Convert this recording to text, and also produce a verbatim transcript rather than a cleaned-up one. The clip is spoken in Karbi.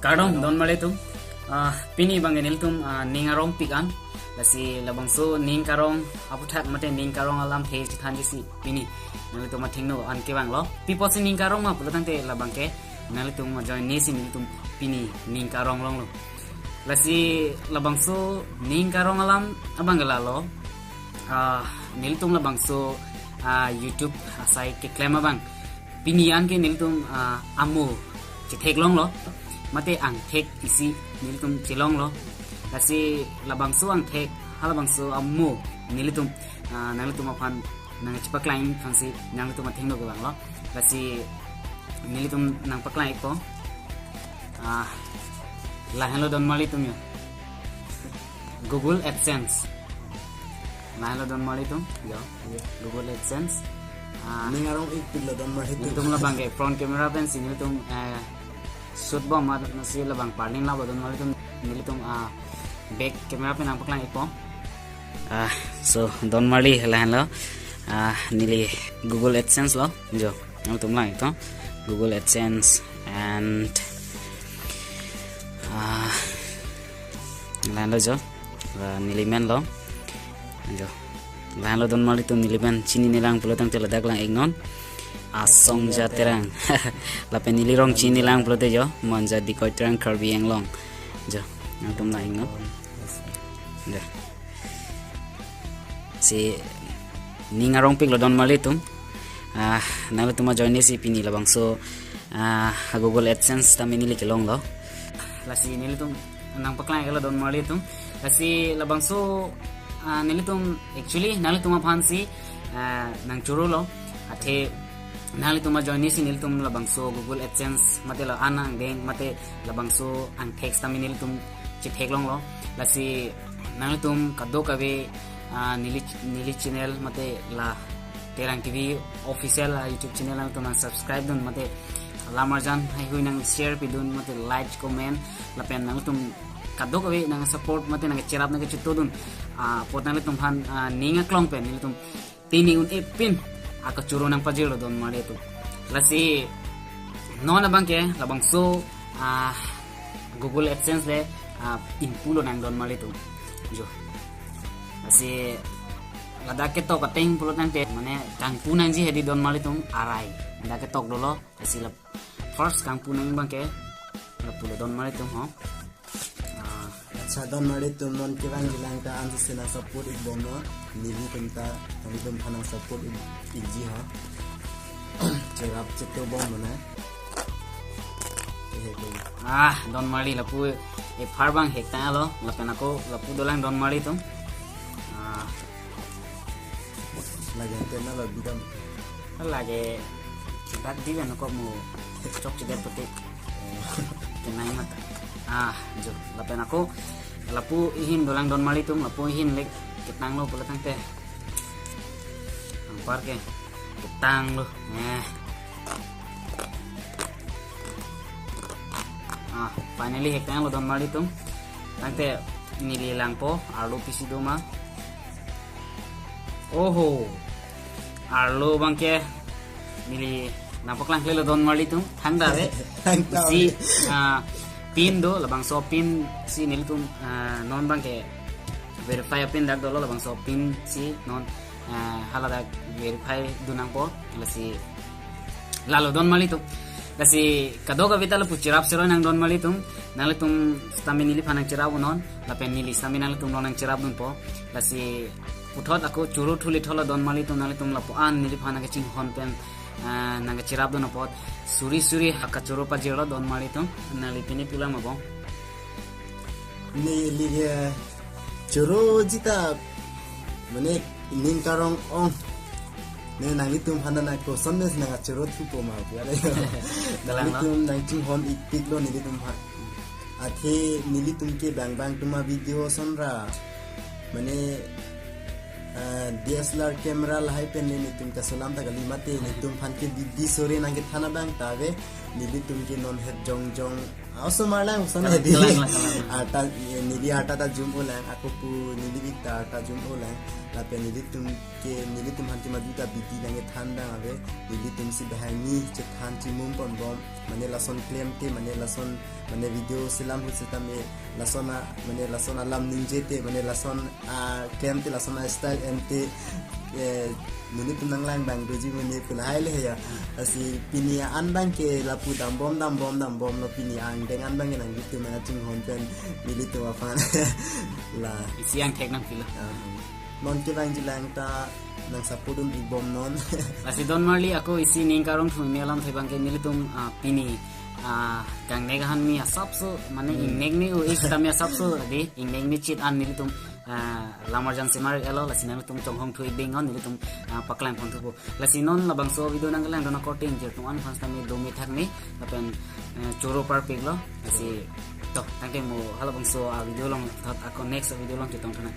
Kardom don marli atum. Ah, pini abang nelitum, ah, ning arongpik an. Lasi labangso ning karong aputhak mate ning karong alamthe chethanji si pini nelitum athengno an kevanglo. Pi apotsi ning karong ma pulo tangte labang ke nelitum ajoine si nelitum pini ning karong longlo. Lasi labangso ning karong alam abang ke lalo. Ah, nelitum labangso, ah, YouTube asai keklem abang pini an ke nelitum, ah, amo chetheklonglo. Mate angthek isi nelitum chelonglo. Lasi labangso angthek halabangso amo nelitum, ah, nanglitum aphan nangchepaklang aphansi nanglitum athengno kevanglo. Lasi nelitum nangpaklang-ikpo. Ah, lahenlo don marli atum jo. Google AdSense. Lahenlo don marli atum jo. Iya. Google AdSense. Ah, ning arongpiklo don marli atum. Nelitum labang ke front camera pensi nelitum, eh, shoot bom amat nasi labang parlin labo don marli atum, nelitum, ah, back camera pen nangpaklang-ikpo. Ah, so don marli lahenlo. Ah, neli Google AdSense lo jo. Nangtum lang-iknon. Google AdSense and, ah, lahenlo jo. Ah, neli menlo. Jo. Lahenlo don marli atum, neli men chininelang pulo tangte ladak lang-iknon. Asongja Terang. Lapen neli rong chininelang pulote jo. Manja Dikoi Terang, Karbi Anglong. Jo. Nangtum lang-iknon. Jo. Si ning arongpiklo don marli atum. Ah, nanglitum ajoine si pini labangso, ah, Google AdSense tame neli kelonglo. Lasi nelitum nangpaklang-iklo don marli atum. Lasi labangso, ah, nelitum actually nanglitum aphansi, ah, nangchorolo. Athe nanglitum ajoine si nelitum labangso Google AdSense mate la an angdeng mate labangso angthek tame nelitum chetheklonglo. Lasi nanglitum kadokave, ah, neli, neli channel mate la Terang T V official, ah, YouTube channel nangtum nang subscribe dun mate alam arjan heihui nang share pidun mate like, comment lapen nangtum kadokave nang support mate nangcherap nangchitodun, ah, apot nanglitum aphan, ah, ning aklong pen nelitum pini un-e pin akachoro nangpajirlo don marli atum. Lasi non abang ke labangso, ah, Google AdSense le, ah, ingpulo nang don marli atum. Jo. Lasi ladak ketok ateng pulo tangte mane kangpu nangji hedi don marli atum, arai. Ladak ketok dolo. Lasi la first kangpu nang abang ke lapulo don marli atum ho. Ah, acha don marli atum, non kevangjilang ta ansi nang support-ik bomnon. Nelitum ta, nelitum aphan nang support-ik, ikji ha. Cherap cheto bomnon na. Ehe, ehe. Ah, don marli lapu ephar abang hektanglo, lapen ako lapu dolang don marli atum. Ah. Lake antenna lo bidam. Lake kibat di kan ako mo chokchedet pute. Kenai mata. Ah, jo. Lapen ako lapu ahin dolang don marli atum, lapu ahin le ketanglo pulo tangte. Anpar ke ketanglo. Eh. Ah, finally hektanglo don marli atum. Tangte neli langpo, arlo pisi do ma. Oho. Arlo abang ke neli nangpaklangklelo don marli atum. Thangta ave. Thangta ave. Si, ah, pin do, labangso pin si nelitum, ah, non abang ke verify pin dak dolo, labangso pin si non, ah, hala dak verify dun nangpo. Lasi lalo don marli atum. Lasi kadokave ta lapu cherap seroi nang don marli atum. Nanglitum sitame neliphan nangcherap unnon, lapen neli sitame nanglitum along nangcherap dunpo. Lasi puthot ako choro thuli tholo don marli atum, nanglitum lapu an neliphan nangkachinghon pen, ah, nangkacherap dun apot suri suri akachoro pajirlo don marli atum. Nangli pini pulang ma bong. Neli ke choroji ta mane ning karong ong. Ne nanglitum aphan nang koson ne nangkachoro thupo ma pu ale. Kalang lo. Nanglitum nangchinghon-ikpiklo nelitum aphan. Athe nelitum ke bang bang atum avideo ason ra mane, ah, D S L R camera lahai pen nelitum kaselam ta kali mate nelitum aphan ke bidi sore nangkethan abang ta ave, nelitum ke non het jongjong Osomar lang, osomar Kalang, di. Kalang, kalang, kalang. Arta, eh, neli arta ta jum-o lang, ako pu neli bik ta arta jum-o lang. Lapen nelitum ke, nelitum aphan ke madu ta bidi nang kethan dang ave. Nelitum si bahai ni chethan chimum ponbom. Mane lason klemte, mane lason, mane video selam ahut setame lason a, mane lason alam ningje te, mane lason a klemte, lason a style ente, eh, nelitum nanglang bang doji mane pu lahai le ya. Lasi pini an bang ke lapu dambom, dambom, dambom lo, pini angdeng an bang ke nanglitum nangchinghon pen nelitum aphan. La. Isi angthek nangpilo. Ah. Non ke bang jilang ta nang support un ibom non. Lasi don marli ako isi ning karong thumi alamthe bang ke nelitum, ah, pini, ah, kangnek ahan mi asapso, mane Hmm. ingnek ni o ik tami asapso di, ingnek ni chit an nelitum, ah, lamar jan semar elo, lasi nangtum chonghong thu ik ding on nelitum, ah, paklang pon thupo. Lasi non labangso video nanglang don akorte ingjir atum an fans tami do me thak ni, lapen, eh, choro parpik lo. Lasi to, tangte mo halabangso a video along thot ako next video along chetong thana.